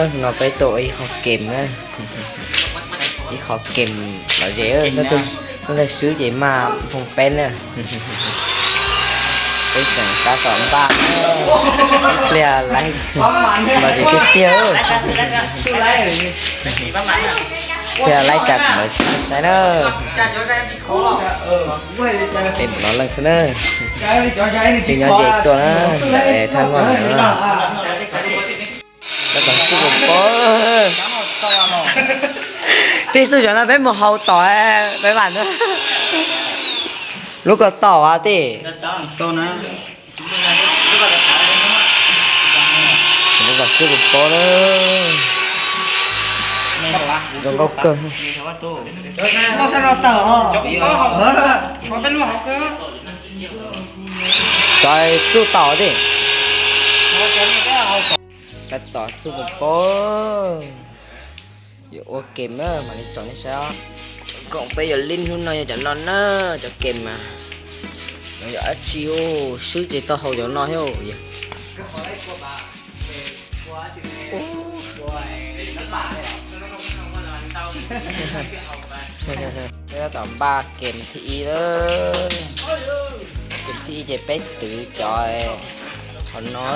No peb tau ib qho kem na, ib qho kem lom zem, hnub twg swb ces maj nphoo peb na. Peb tseem tab tom npaj, ib pliag laib lom zem tiag tiag. Ib pliag laib cas lawv saib na. Peb mus no leej xwb na. Peb nyob ze tuaj na, thaj ngoj no. Tab tom xub pos, tij xub cov no peb mus haus tom peb vam lub ko taum as tij. Lub ko xub pos na, zoo nkauj kawg. Cov txuj taum tij. Tab tom xub pos pos, yuav ua kem na mam li tsom nej saib os. Koom peb yuav lib hnub no yog cov no na, cov kem mas no yog dab tsi, swb ces tau haus cov no thiab. Peb tab tom npaj kem thib ib lawm. Kem thib ib ces peb twv cov qhov no.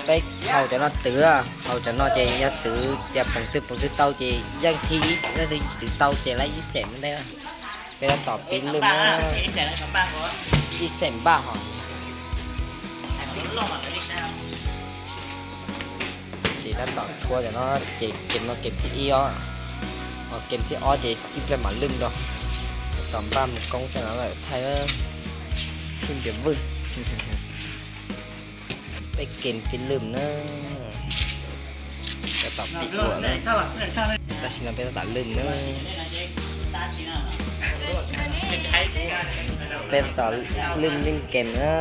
Peb haus cov no twv, haus cov no ces yog twv tias poom twg poom twg tau ces yeej thib ib, yog twv tau ces laib ib xeem ntej. Peb tab tom pib lwm na, ib xeem npaj hos. Ces tab tom tshuab cov no ces kem no kem thib ib os, ho kem thib ob ces ib pliag mam lwm nrog. Tab tom npaj mus koob saib no lawm thaij phim npias vwj. Peb kem pib lwm na. Tab tom pib ua na. Tam sim no peb tab tom lwm na. Peb tab tom lwm lwm kem na.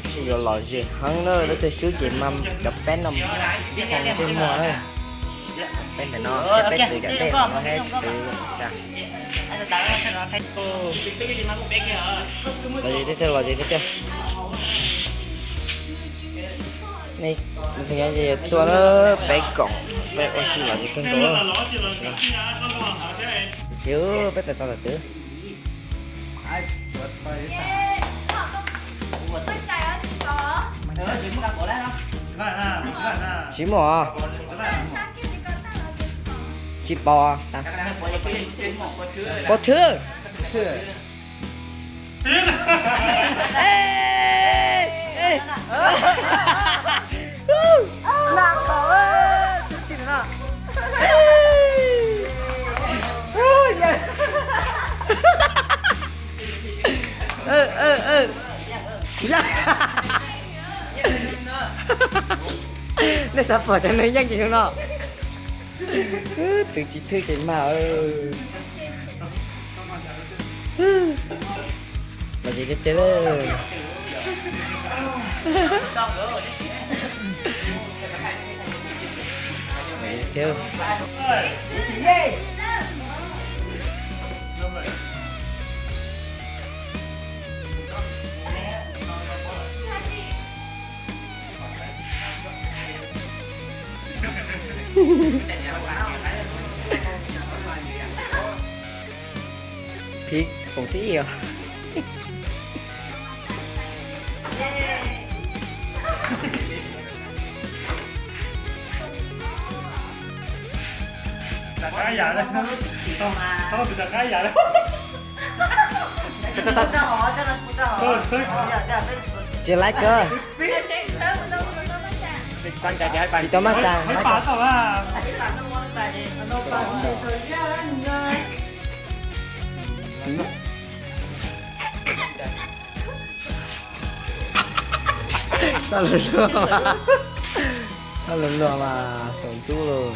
Tsis yuav lom zem heev na, lub twg swb ces mas cov peb no ntsej muag na. Peb ntawm no, peb twv cov dej no thiab twv cas. Los zem tiag tiag, los zem tiag tiag. Nej, nyob ze tuaj na, peb koom, peb ua si los zem kawg nkaus. Peb tawm tau tawm twv. Tsis muaj. Tsis paub. Paub thwb. Nej xav pom cov neeg yeej ces no. Twv tsis thwj ces mag. Los zem tiag tiag lawm. Phim poom thib ib os. Tsis laib kawg. Tsis tau maj tas. Xab luag luag, xab luag luag mas tsaus ntuj lawm.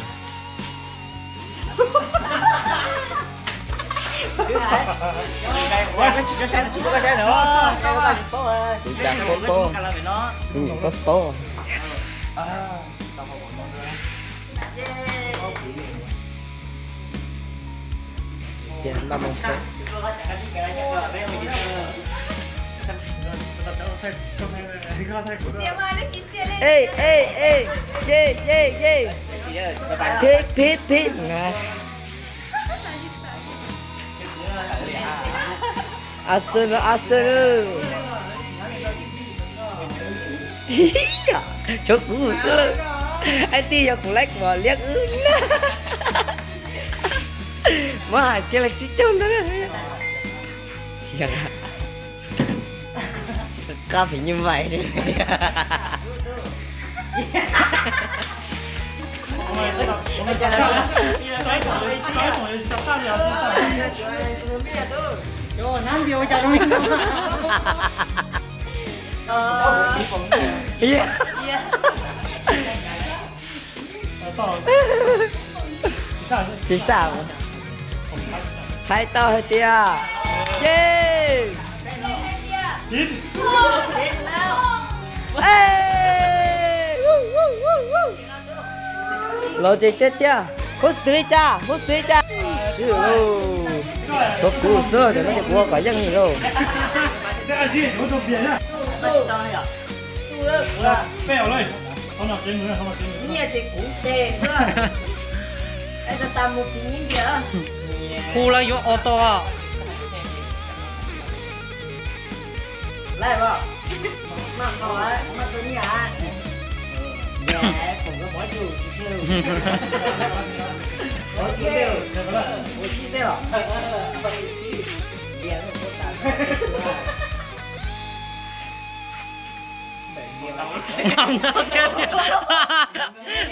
Kuv cas paub paub, kuv nyuam paub paub. Tias npaj moo peb. Ê, ê, ê, ye, ye, ye. Phib, phib, phib. A xwb, a xwb. Tshuav kuv xwb. Ib tij yog kuv laib kuv liab wb. Muab hais kiag los tsib caug ntawd. Qab phim nyuj vais. Tsis sab, txhais tau hais tias, ye. Los tsev tiag tiag, huv xwb li cas, huv xwb li cas. Swb lauj, tshuav kuv xwb ces no ces kuv ua kom yeej li lauj. Hu lawv yuav auto.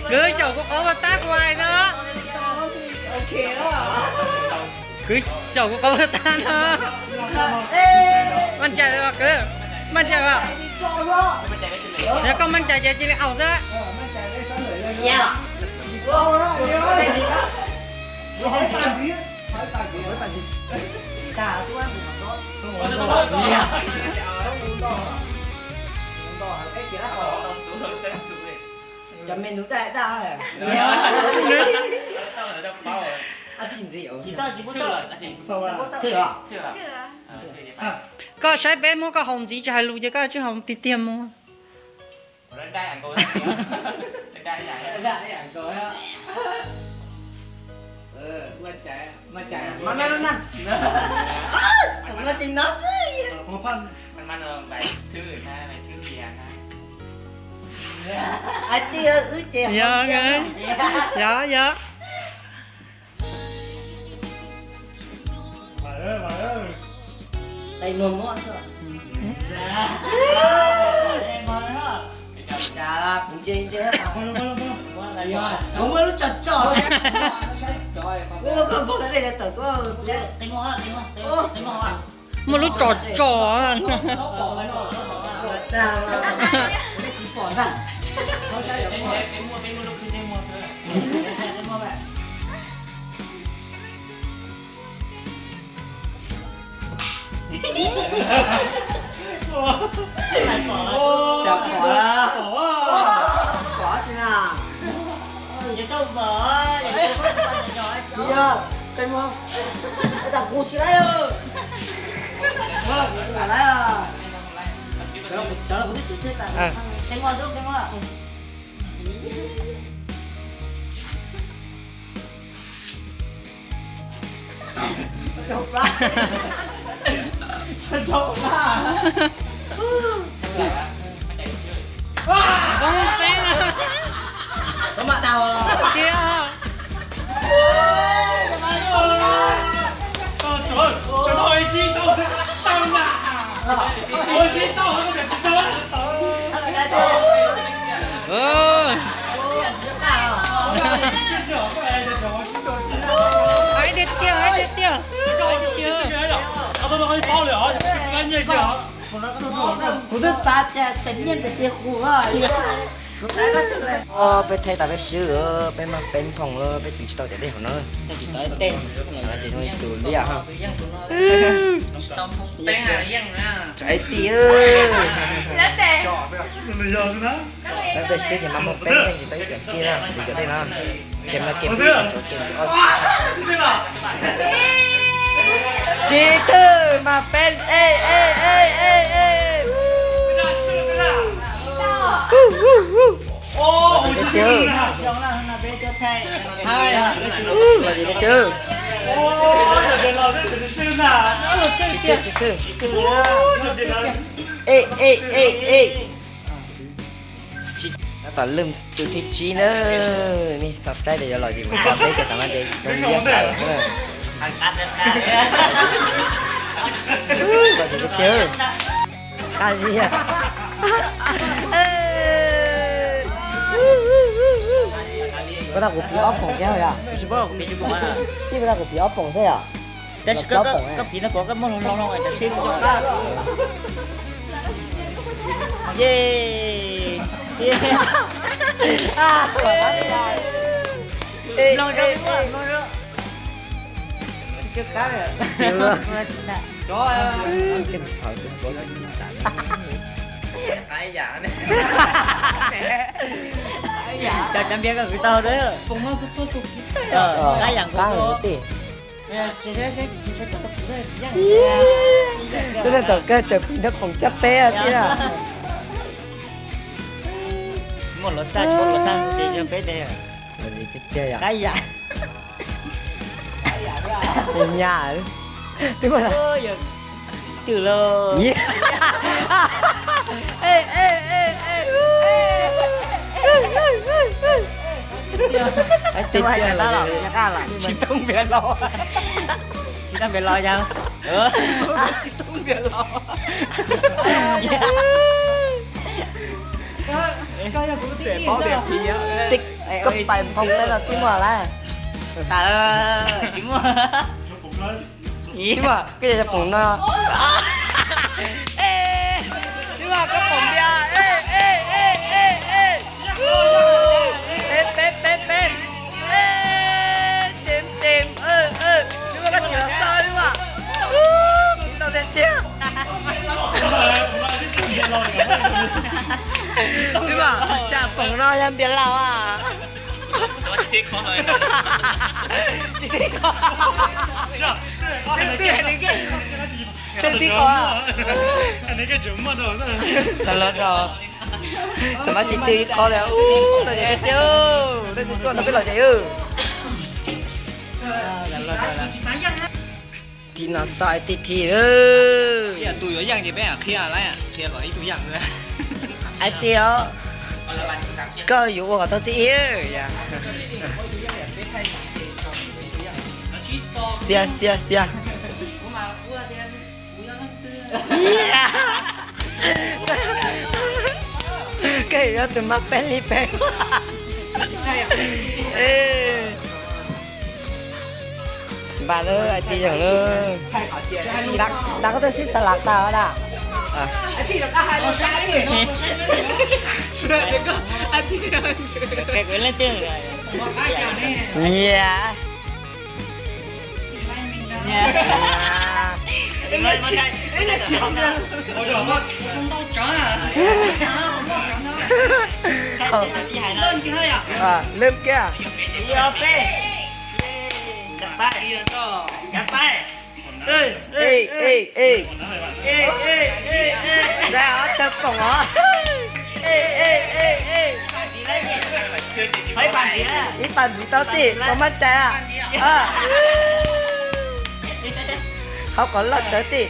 Kwv, xyaum kuv qhov muag tab kuv hais no. Kwv, xyaum kuv qhov muag tab no. Maj ntsais los kwv, maj ntsais os. Yog koj maj ntsais ces cia li aus xwb. Cov me nus daj daj. Koj saib peb muab koj haus ntxiv tsis hais lus ces koj tsis haus tiag tiag mus. Yog, yog. Muaj lub tsom tsom. Pom tsis na? Tsis yog, qe muag, tas kuv tsis laib. Cov kuv twb tsis tag, qe muag, qe muag. Hais tiag tiag, hais tiag tiag. Kuv twb xav tias tev nyiaj tiag tiag hu. Peb thaij tas peb swb, peb mag peb phoom lawm, peb tiv tsis tau tias dej hauv no. Ces tus liaj ha. Tsaiv ti. Peb swb ces mag mag peb, tsis tau ib xeem kiag na, vim cov dej no. Kem no kem, kem. Tsis thwj mas peb, ej, ej, ej, ej, ej. Tab tom lwm tus thib tsib na, nej xav saib tias yuav los tsis mus tos peb cov xav mas ces zoo liab pais xwb na. Qab zib. Koj tau kuv phiv ob poom thiab yom? Tij, koj tau kuv phiv ob poom thiab yom? Tab sis koj phiv no kuv koj muab hloov hloov no thiab kuv. Ye. Cov npias koj kwv tau na. Qab yam nkaus xwb. Twb tau kawg tseem phiv nab poom tsab peb tiag. Muaj los xaj tsis muaj los xaj ces yog peb tes. Qab yam. Nyaj. Twb muaj los. Twb los. Tsis tau npias los. Tsis tau npias los yog. Tsis tau npias los. Koj pais phoo peb los tib muaj lawm. Tsis muaj. Tib muaj, koj yog poom no. Tib muaj koj poom npias. Peb, peb, peb, peb. Ces, ces, tib muaj koj tsis los xaj tib muaj. Tib tau tiag tiag. Tib muaj, tsam poom no yog npias laus a. Tsis tib qho. Tsis tib qho. Xav los rau, xav mas tsis tib qho li. Ub, no ces tiag, leej twg tuaj no peb los ces. Tim no tau tib thib. Tus yuav yeej ces peb qhia lawm, qhia kom ib tug yeej. Hais tias koj yuav ua kom tau thib ib. Xiab, xiab, xiab. Koj yuav tus mas peb li peb. Npaj lawm, hais tias yog lawm. Nram koj twb sib xav las tag na. Nyias. Lwm kiag. Tawg poom os. Ib pas ntxiv tau tim, koj maj cai. Hauv qhov loj tsawv tim.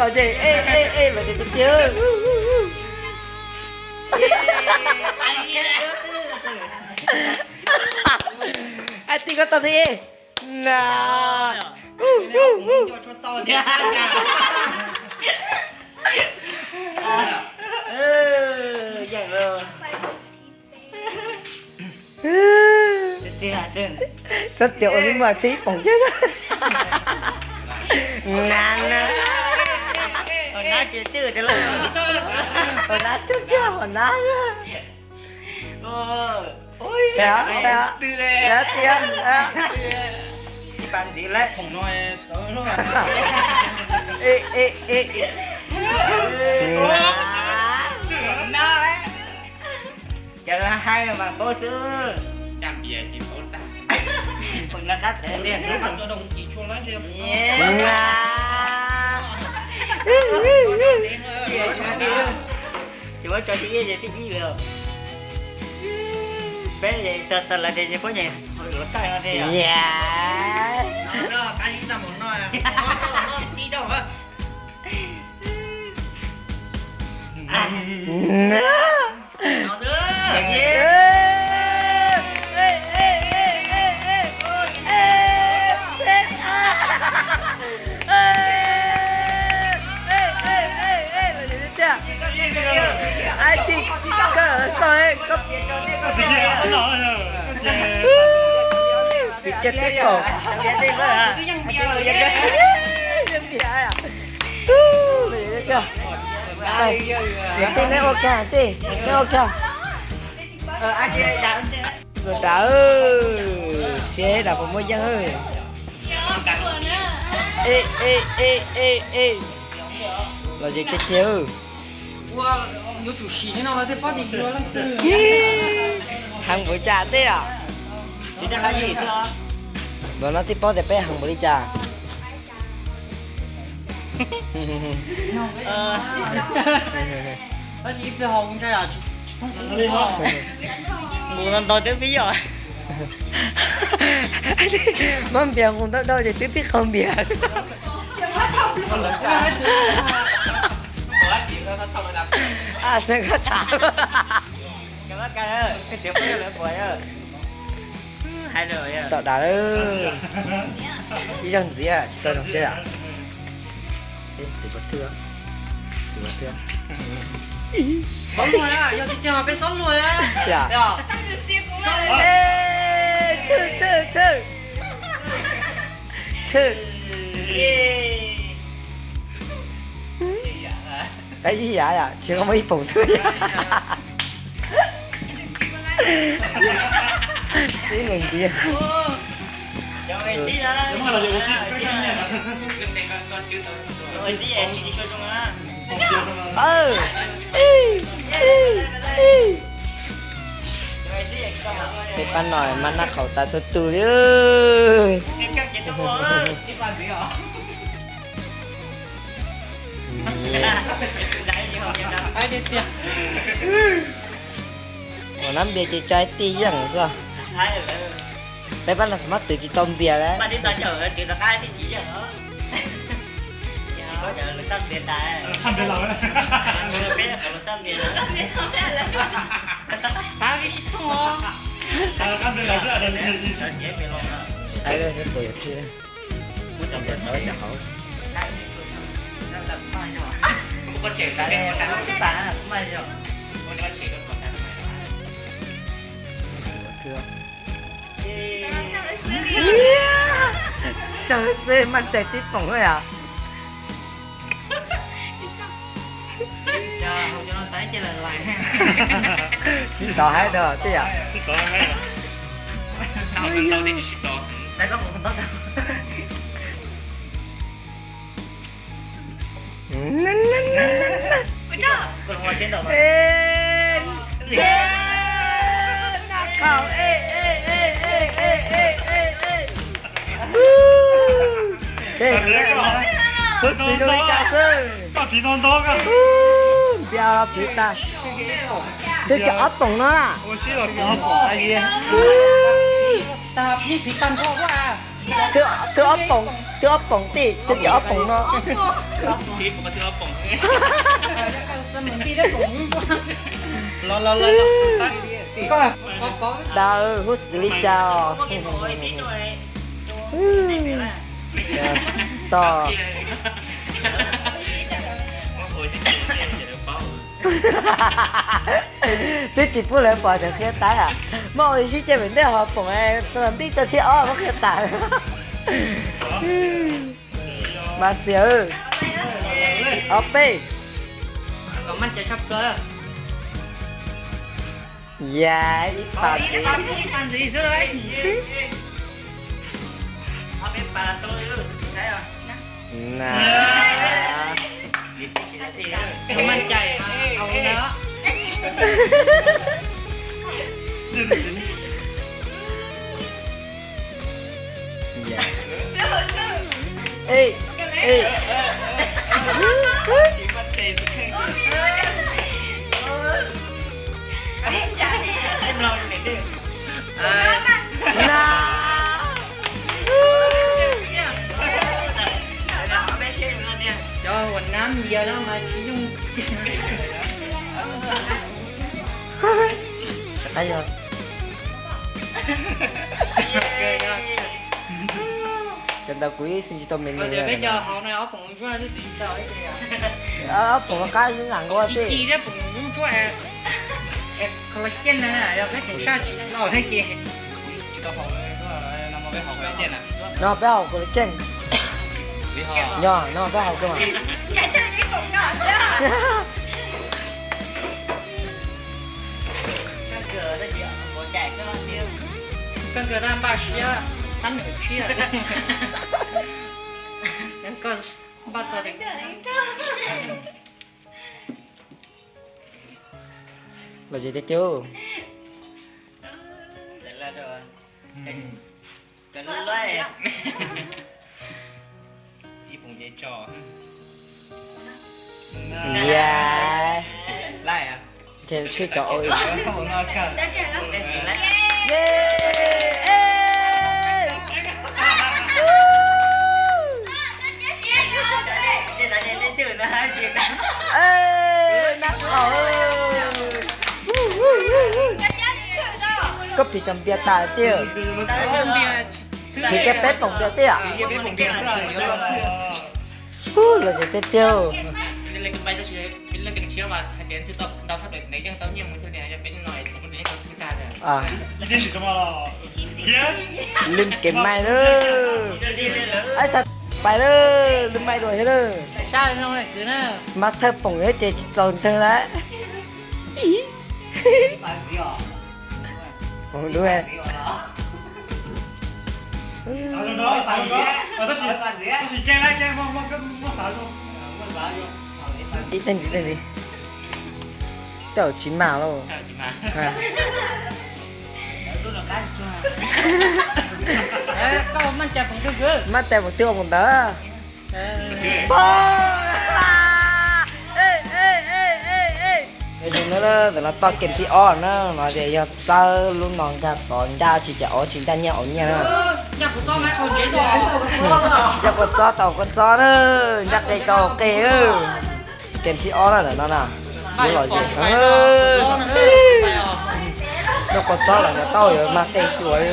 Los ces, los ces tiag tiag. Hais tias koj tau thib ib na. Txhob tias ua li muaj thib ib poom thiab. Na na. Hos nab twb kiag, hos nab. Saib, saib, saib tiag. Ib pas ntxiv lawm. Cov hais mas paub xwb. Caj npias ces paub tag. Pom noj qab txawv tiag. Tsis muab tso thib ib ces thib ib lawm. Peb tag lawv ces puab nyiam los txaij no thiab. Ai, tij, koj xauj, koj, tij kiag teb kaum. Niam tij, neb ua kag, tij, neb ua kag. Ua dawb, siab dam puas muaj yeej. Ej, ej, ej, ej, ej. Los ze kiag kiag. Heev npaum cas tij os? Ntawm no tij paub tias peb heev npaum li cas? Mus no ntau twb pib yom. Muab npias mus ntau dhau ces twb pib qaug npias. Xeeb koj txhav. Tom dam lawm. Ib zaug ntxiv tsis tau zoo siab. Tus pov thwj, tus pov thwj. Xob luag, yog tiag tiag peb xob luag na. Thwj, thwj, thwj. Thwj. Qab ib yam yom, tsis muaj ib poom thwj. Xib mus ntiag. Peb pab no mas naj qhaum tas txhua tus li. Ua nab npias ces tso tij yeej xwb. Peb pab no txog mas twv tsis tau npias lawm. Saib, saib puas yuav khwb. Tawg xwb, maj cai tib poom yom. Tsis tau haib rau tij yom. Naj qhaum, ej, ej, ej. Huv xim zoo li cas xwb. Npias phiv tag. Twb cov ob poom no na. Twb ob poom, twb ob poom tij, twb cov ob poom no. Dawb huv xim li cas os. Tos. Twb tsis pub lawv pom cov qhia taib. Muab ua ib sib ce pem ntej ho poom, xav npib tso thiab ob muab qhia tas. Mas xiam, ob peb. Ya ib pas ntxiv. Na. Ê, ê. Cov uas nab nyias no mas tsis yooj. Cov ntawd kuv ib xwm tsis tau me nus. Ob poom qab nram nkuaj tej. No peb haus collagen. Yog, no peb haus kawg mas. Koj npaj siab, xab nws tshiab. Koj npaj tau. Los zem tiag tiag. Thiab cov Koj phim cov npias tas tiag. Phim kiag peb poom npias tiag. Los zem tiag tiag. Lwm kev mai lawm. Ab, pais lawm, lwm mai dua thiab lawm. Mas thawj poom thiab ces tsis txaus ntseeg lawm. Poom dua. Ib teg ntxiv, teg ntxiv. Tej zaum tsis mas lauj. Maj tais poom twg ua poom ntawd. Pog, ntawm no toj kem thib ob na, no tias yog txawb lub no nkag tod ncaj tsis ces ob tsis ncaj nyiaj ua nyiaj na. Ncaj kua txob tau kua txob na, ncaj qe tau qe. Kem thib ob na ntawm no na. Yuav lom zem. Noj kua txob los noj tau yuav mag tej xyuas.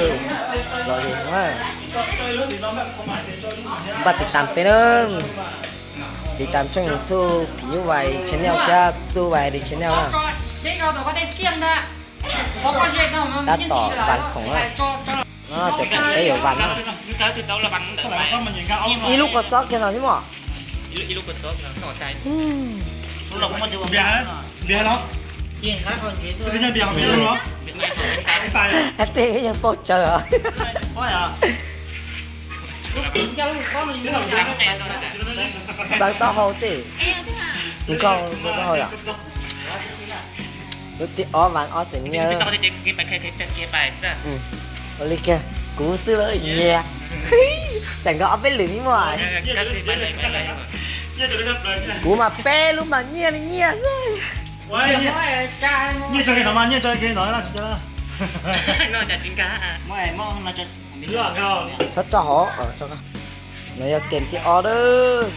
Lom zem. Npaj tiv tam peb na. Tiv tam tshooj YouTube Phim Nyuj Vais channel thiab Txuj Vais channel na. Tab tom vas khoom na. No cov khoom peb yuav vas na. Ib lub kua txob kiag no xwb mog. Tej yeej paub tsawv os. Txawb taub hau tej. Nkauj taub hau yom. Lub thib ob vas ob xeem nyiaj. Ua li kiag, kuv xwb lawm nyias. Tam nkawd ob peb lwm mi muaj. Kuv mas peb lub mas nyiaj li nyiaj xwb. Txhob tso hov. No yog kem thib ob,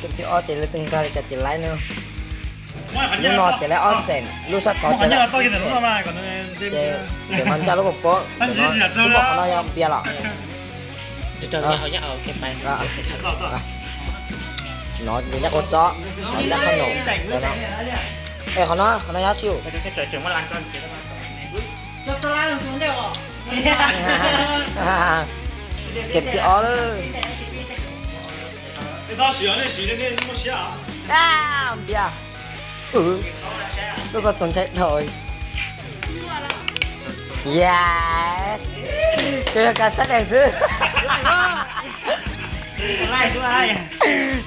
kem thib ob ces leej twg nkag li cas ces laib no. Lub no ces laib ob xeem, lub sab tod ces laib ib xeem. Ces ntawm no ncaj lub pob, ntawm no lub pob qhov no yog npias los. No ncaj kua txob, no ncaj qhob noom. Es qhov no, qhov no yog tsum. Kem thib ob lawm. Npias. Lub ko txaus ntshai dhau. Yam, tsuas yog kas xab dees xwb.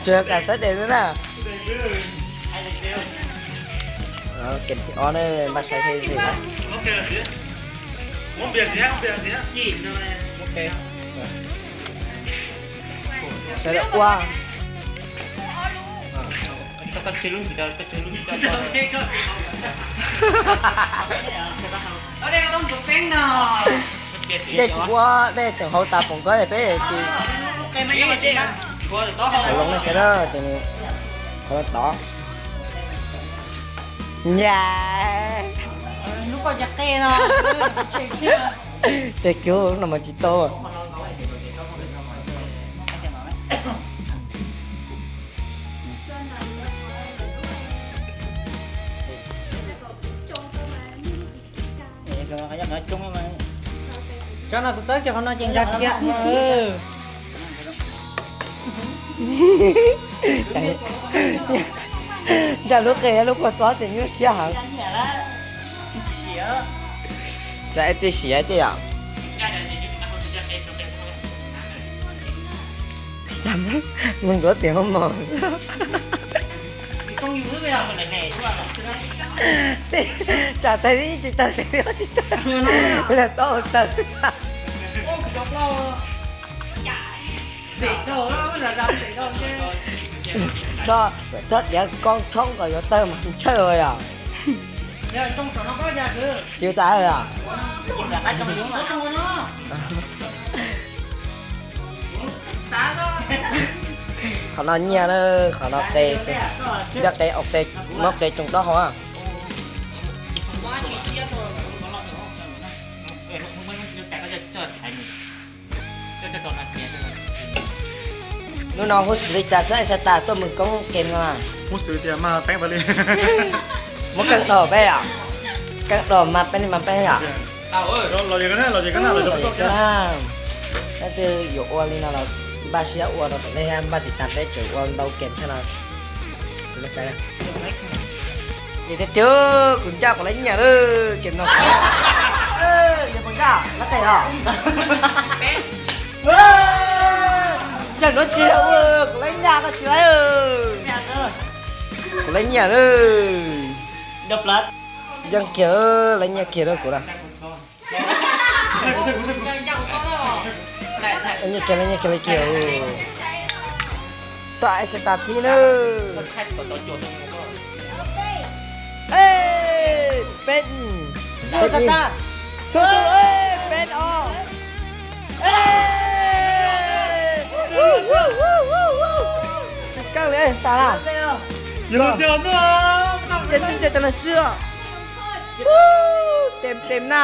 Tsuas yog kas xab dees xwb na. Kem thib ob na, npaj saib seb li. Ok. Sawv daws ua. Dej tsis ua, dej tseem hauv tas poom koj peb tsis. Qhov loo no sawv daws, qhov no tod. Nyab. Ces kiv no mas tsis tau. Tso no kuv txawb kiag qhov no ces nkag kiag. Ncaj lub qe lub kua txob ces nyuaj siab heev. Txawm ib tij siav ib tij os. Mus ntuav tias mos mos. Tsam tag tsis tau, tsis tau, tau tawg. Txhob, txhob tiav koob tshoob kom yuav tawg mas ntshaw yom. Tsis ua cas yom. Qhov no nyiaj na, qhov no qe, ntiaj qe, muab qe tsoo taub hau. Hnub no huv xwm li cas xwb es xav tas tuaj mus koob kem no. Huv xwm tias mas peeb ua li. Muab keej daus peb yom. Keej daus mas peeb li mas peeb yom. Los, los, los, los, los, los, los, los. Tab sis yuav ua li no los npaj siab ua rau tom ntej, npaj tis tas peb tseem ua ntau kem thiab no. Ces tiag tiag kuv ncaj kuv lawv nyiam lawm, kem no. Yog puas ncaj lawv qe os? Yog nuav tsis yog ua kuv lawv nyiam koj tsis lawv. Kuv lawv nyiam lawm. Yeej kiag lawv nyiam kiag lawm kuv na. Nyiam kiag lawv nyiam kiag lawm kiag. Tuaj es tas thib na. Peb, peb, xu xu, peb os. Tsis keej li es tas na. Tseem tseem cov no xwb os. Tes tes na.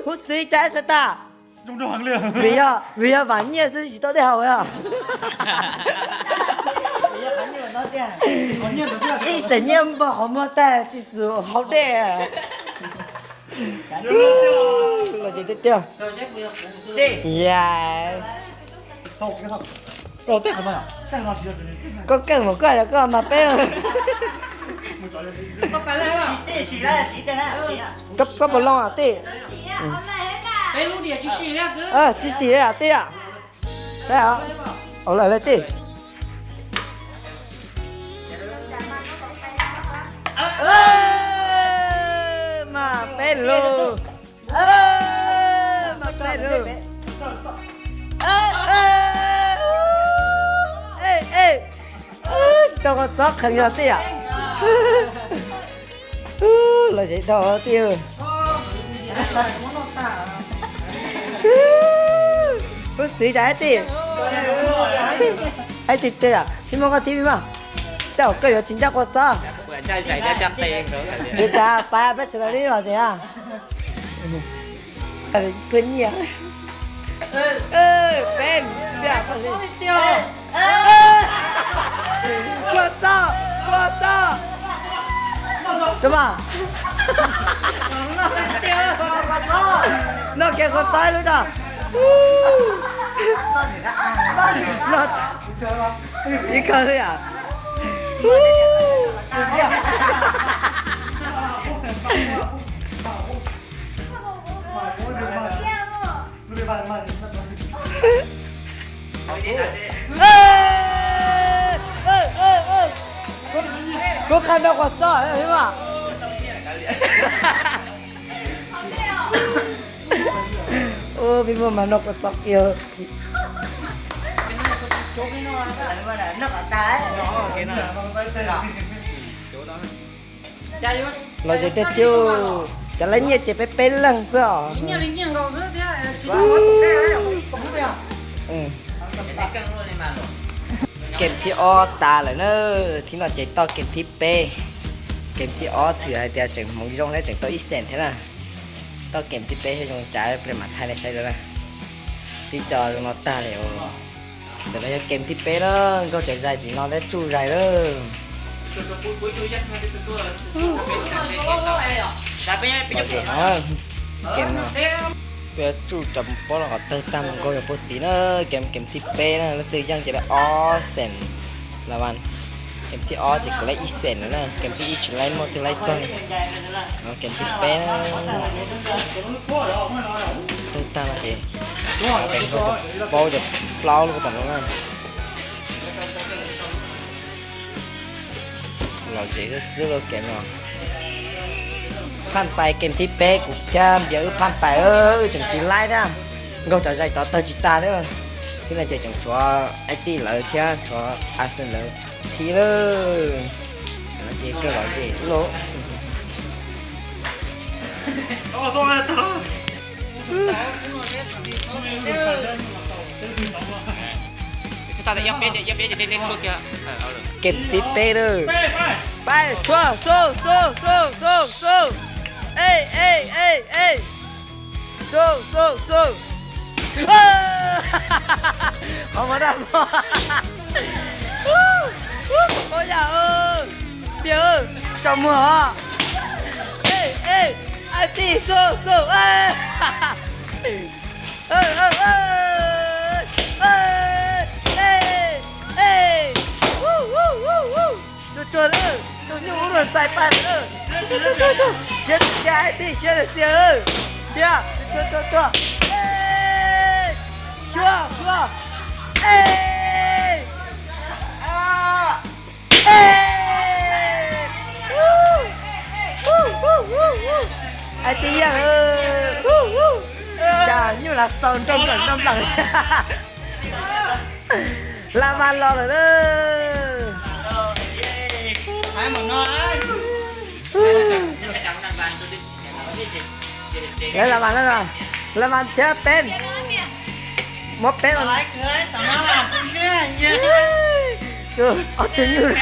Huv xwm cas es tas. Vim yog, vim yog vam nyiaj xwb tsis tau dej haus os. Ib xeem nyiaj npog qhov muag tag tsis xwm haus dej. Los ces tiag tiag. Yam. Koj keej mas koj yog koj mas peb. Koj puas loo tij? Tsis sim li tij. Saib os, ua lawm tij. Mas peb loo. Mas peb loo. Tsis tau kua txob kheev yog tij yom. Los zem dhau tij. Huv xwm cas tij. Hais tiag tiag, phim moj koj thib phim moj. Tej zaum koj yuav tsis ncaj kua txob. Tsis tas pab peb tsis los li los zem a. Peb nyiam. Peb nyiam koj li. Kua txob, kua txob. Rau mas. Noj kiag kua txob lub no. Ib kawg li yom. Kuv qha noj kua txob mas. Ua phim moj mas noj kua txob kiag. Los ces tiag tiag, cov laib nyiaj ces peb peb leeg xwb os. Kem thib ob tas lawm na, thib no ces toj kem thib peb. Kem thib ob thwm hais tias tseem hmoov zoo thiab tseem tau ib xeem thiab na. Toj kem thib peb zoo cas pliag mam thaij nej saib dua na. Tib co zoo no tag li. Ntawm no yog kem thib peb na, nkauj cov zais tim no thiab tsuj zais lawm. Kem no, peb tsuj cov pob los kom tawg tag mus nkauj yog puag tid na. Kem, kem thib peb na, leej twg yeej ces laib ob xeem la vas. Kem thib ob ces kom laib ib xeem lawm na, kem thib ib tsis laib muaj twg laib txog li. Kem thib peb na, tawg tag no ces peb nkauj cov plaub lub tom no na. Lom zem xwb xwb lub kem no. Phaj pais kem thib peb, kuv thiab Npias wb phaj pais, wb tseem tsis laib thiab. Nkauj cov zais tod tawg tsis tag thiab. Thiab no ces tseem tshuav Aib Tij lawv thiab tshuav A Xeem lawv thib lawm. No ces kawg lom zem xwb lauj. Kem thib peb lawm. Pais, txhua, xu, xu, xu, xu, xu. Ej, ej, ej, ej. Xu, xu, xu. Qhov muag daj muag. Ua yam, Npias, tsaus muag os. Ej, ej, Aib Tij, xu, xu. Tsuag tsuag, tus nyuj ub luag xais pais lawm. Siab tiag tiag, Aib Tij siab tiag tiag. Tiag, tsuag tsuag tsuag. Xyuas, xyuas. Aib Tij yog, cas nyuj lav xaus nroo nplees nroo nplees. Laj Vas los lawm na. Lawv Laj Vas na, Laj Vas thiab peb, muab peb los. Ob tug nyuj,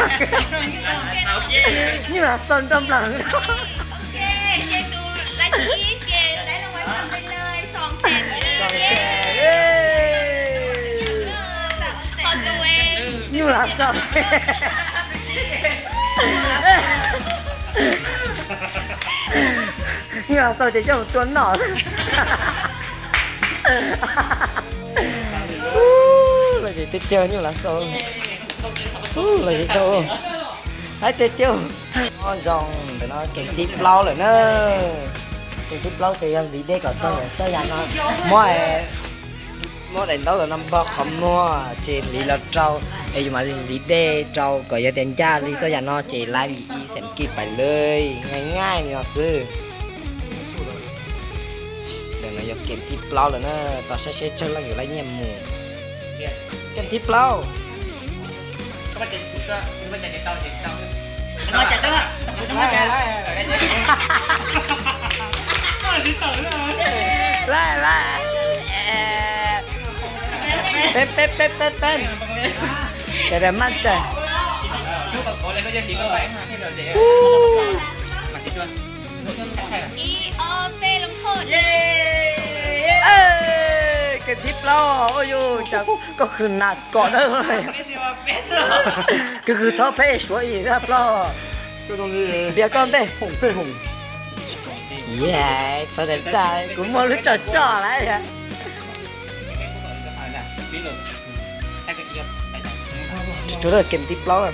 nyuj lav xaus nroo nplees. Nyuj lav xaus. Nyuj lav xaus ces coj mus tua noj. Los ces tiag tiag nyuj lav xaus. Los ces dhau. Haib tiag tiag. Zoo, ntawm no kem thib plaub lawm na. Kem thib plaub ces yog hliv dej kom txog txoj yam no. Muab, muab daim ntaub ntawm no npog qhov muag ces hliv los rau, es yus mam li hliv dej rau kom yog tias ncaj li txoj yam no ces laib li ib xeem kij pais lawm. Nqaij nqaij li no xwb. Ntawm no yog kem thib plaub lawm na, tos saib seb tsawg leej yuav laib nyiaj mus. Kem thib plaub. Laib, laib. Peb, peb, peb, peb, peb. Ces maj cai. Kem thib plaub, ua yus cas koj khwv nas kom dawb. Koj khwv thob peb suav ib thaj plaub. Npias koj ntej. Txhob dag, kuv muaj lub tsoj tsoj lawm. Tsuas kem thib plaub.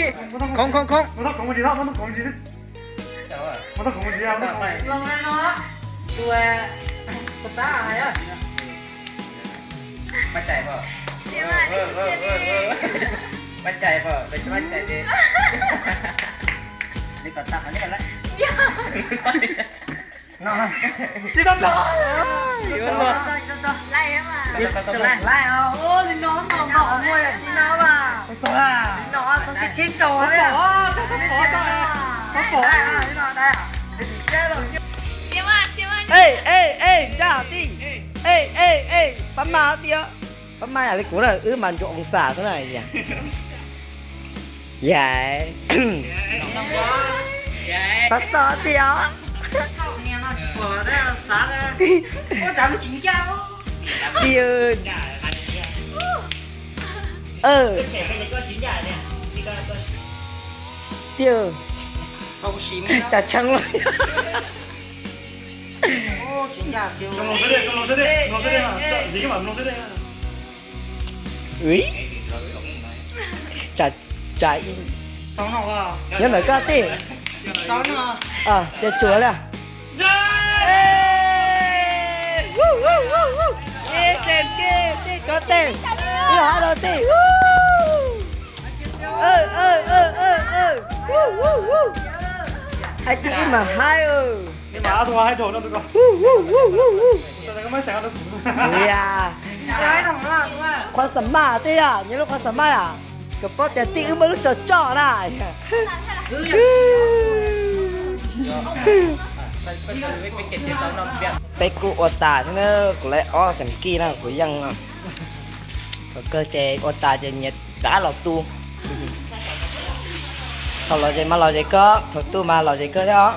tsis, khoov khoov khoov. Los no, tus, tus tab hais, pab cais pom, pab cais pom, pab cais li, li kom tau li lawm. Tsis tau txog. Li no no no, tsis no mas. Txog, txog kiv kiv tsaus li. Ej ej ej, ncaj tij. Ej ej ej, pab maj tiag. Pab maj yam li kuv na, wb mas ncuav oo xas xwb na. Yam, xov xov tiag. Tiag. Tiag. Cas tshee los. Tsam, tsam, nyob ntawm koj tij. Ces tsuav li. Ej, Sem Kis, tij kov tes, ib yam hais rau tij. Hais tij ib mas haib. Qhov xam maj tij, nyias lub qhov xam maj yom, kom paub tias tij wb muaj lub tso tsoj na. Peb kuj ua tas thiab na, kuv lawv ob Sem Kis na, kuv yeej. Thaum kawg ces ua tas ces nyias rov qab los tu. Thaum los zes mas los zes kawg, thaum tu mas los zes kawg thiab os.